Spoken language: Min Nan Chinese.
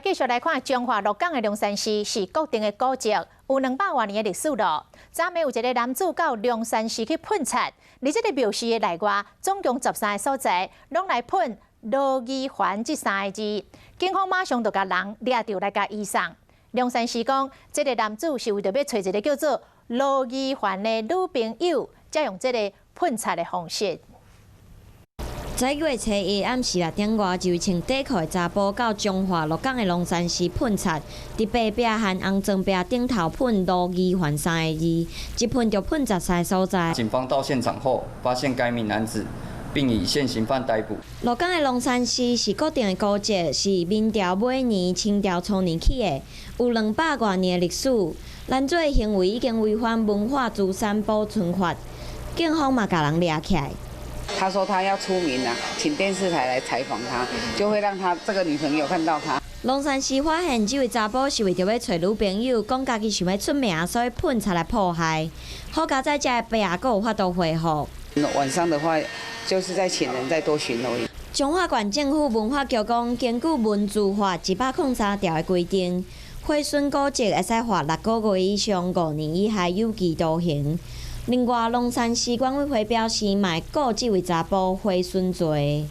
繼續來看彰化鹿港的龍山寺是國定的古蹟，有200外年的歷史咯。昨暝有一个男子到龍山寺去噴漆，佇這個廟寺的內外，總共13个所在，攏來噴羅宜環這三个字。警方馬上就共人掠著來共移送。龍山寺講，這个男子是為著欲揣一个叫做羅宜環的女朋友，才用這个噴漆的方式。11月初一暗時6點外，一位穿短褲的查埔到彰化鹿港的龍山寺噴漆，佇白壁和紅磚壁頂頭噴羅宜環三个字，一噴就噴13个所在。警方到現場後，發現該名男子，並以現行犯逮捕。鹿港的龍山寺是國定的古蹟，是明朝尾年、清朝初年起的，有200外年的歷史。男子的行為已經違反文化資產保存法，警方嘛共人掠起來。他說他要出名了，請電視台來採訪他，就會讓他這個女朋友看到他。龍山寺發現這位查埔是為著欲揣女朋友，講家己想欲出名，所以噴漆來破壞。好佳哉，這个壁閣有法度恢復。晚上的話，就是在請人再多巡邏。彰化縣政府文化局講，根據文資法103條的規定，毀損古蹟會使罰6個月以上5年以下有期徒刑。另外，龍山寺管委會表示，嘛會告這位查埔毀損罪。